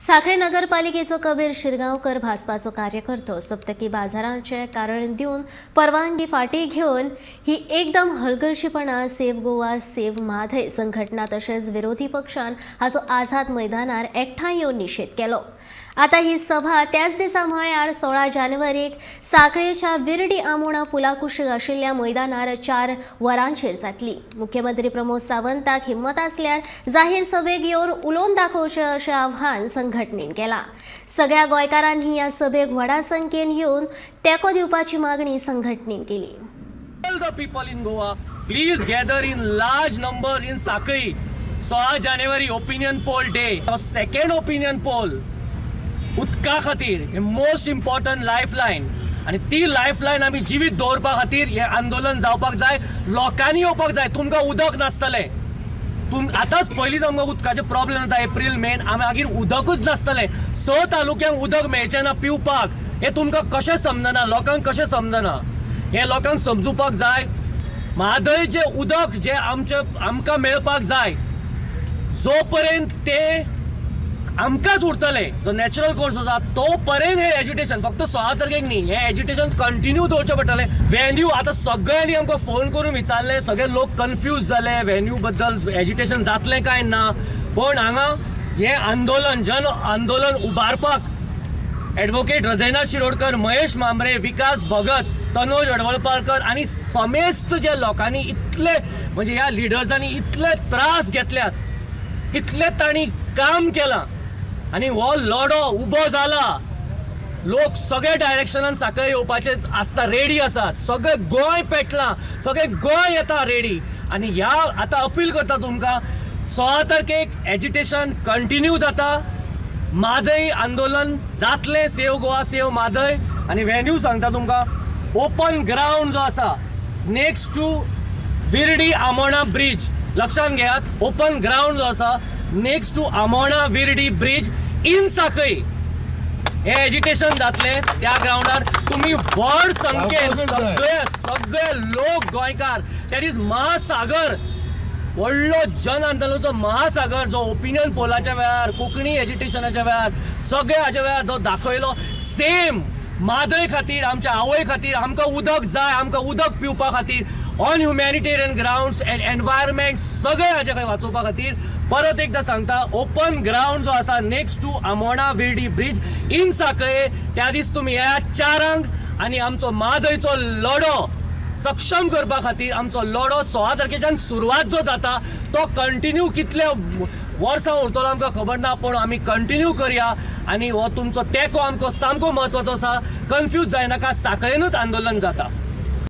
सांखळे नगरपालिकेचो कबीर शिरगांवकर भाजपाचो कार्यकर्तो सप्तकी बाजारांचे कारण दिवन परवानगी फाटी घेवन ही एकदम हलगर्जीपणा सेव्ह गोवा सेव्ह म्हादय संघटना तशेंच विरोधी पक्षान हाचो आझाद मैदानार एकठांय येवन निशेध केलो. आता ही सभा त्याच दिसा म्हळ्यार 16 जानेवारीक सांखळेच्या विर्डी आमोणा पुलाकुशीक आशिल्ल्या मैदानार 4 वरांचेर जातली. मुख्यमंत्री प्रमोद सावंताक हिम्मत आसल्यार जाहीर सभेक येवन उलोवन दाखोवचें अशें आव्हान संघटनेन केलां. सगळ्या गोंयकारांनी ह्या सभेक व्हडा संख्येन येवन तेंको दिवपाची मागणी संघटनेन केली. All the people in Goa, please gather in large numbers in Sakali. 16 January opinion poll day. Second opinion poll उदका खातीर मोस्ट इम्पॉर्टंट लायफ लायन आनी ती लायफ लायन आमी जिवीत दवरपा खातीर हें आंदोलन जावपाक जाय. लोकांनी येवपाक जाय. तुमकां उदक नासतलें. तुम आतांच पयलींच आमकां उदकाचे प्रॉब्लेम जाता. एप्रील मेन आमी मागीर उदकूच नासतलें. 6 तालुक्यांक उदक मेळचें ना पिवपाक. हें तुमकां कशें समजना? लोकांक कशें समजना? हें लोकांक समजुपाक जाय. म्हादय जें उदक जें आमचें आमकां मेळपाक जाय, जो पर्यंत तें आमकांच उरतलें, जो नॅचरल कोर्स आसा तो पर्यंत हें एज्युटेशन फक्त 16 तारखेक न्ही, हें एज्युटेशन कंटिन्यू दवरचें पडटलें. व्हेन्यू आतां सगळ्यांनी आमकां फोन करून विचारलें, सगळे लोक कन्फ्यूज जाले व्हेन्यू बद्दल, एज्युटेशन जातलें काय ना. पण हांगा हें आंदोलन जन आंदोलन उबारपाक एडवोकेट हृदयनाथ शिरोडकर, महेश मामरे, विकास भगत, तनोज अडवळपारकर आनी समेस्त ज्या लोकांनी इतले म्हणजे ह्या लिडर्सांनी इतले त्रास घेतल्यात, इतले तांणी काम केलां आनी हो लढो उबो जाला. लोक सगळे डायरेक्शनान सांखळे येवपाचे आसता, रेडी आसात. सगळे गोंय पेटलां, सगळे गोंय येता रेडी. आनी ह्या आतां अपील करता तुमकां, 16 तारखेक एजिटेशन कंटिन्यू जाता. म्हादय आंदोलन जातलें, सेव गोवा सेव म्हादय. आनी व्हेन्यू सांगता तुमकां, ओपन ग्रावंड जो आसा next to Virdi Amona bridge, लक्षात घेयात, ओपन ग्रावंड जो आसा next to Amona Virdi bridge in Sanquelim हे एजिटेशन जातलें. त्या ग्रावंडार तुमी व्हड संख्येन सगळे सगळे लोक गोंयकार, that is महासागर, व्हडलो जन आंदोलनाचो महासागर जो ओपिनियन पोलाच्या वेळार, कोंकणी एजिटेशनाच्या वेळार, सगळ्या हाच्या वेळार जो दाखयलो, सेम म्हादय खातीर, आमच्या आवय खातीर, आमकां उदक जाय, आमकां उदक पिवपा खातीर, on humanitarian grounds and environment सगळें हाजे खंय वाचोवपा खातीर परत एकदां सांगता, ओपन ग्रावंड जो आसा next to Amona Virdi bridge in Sanquelim, त्या दीस तुमी येयात 4 आनी आमचो म्हादयचो लढो सक्षम करपा खातीर, आमचो लढो 16 तारखेच्यान सुरवात जो जाता तो कंटिन्यू कितले वर्सां उरतलो आमकां खबर ना, पूण आमी कंटिन्यू करया. आनी हो तुमचो तेंको आमकां सामको म्हत्वाचो आसा. कन्फ्यूज जायनाका, सांखळेनूच आंदोलन जाता.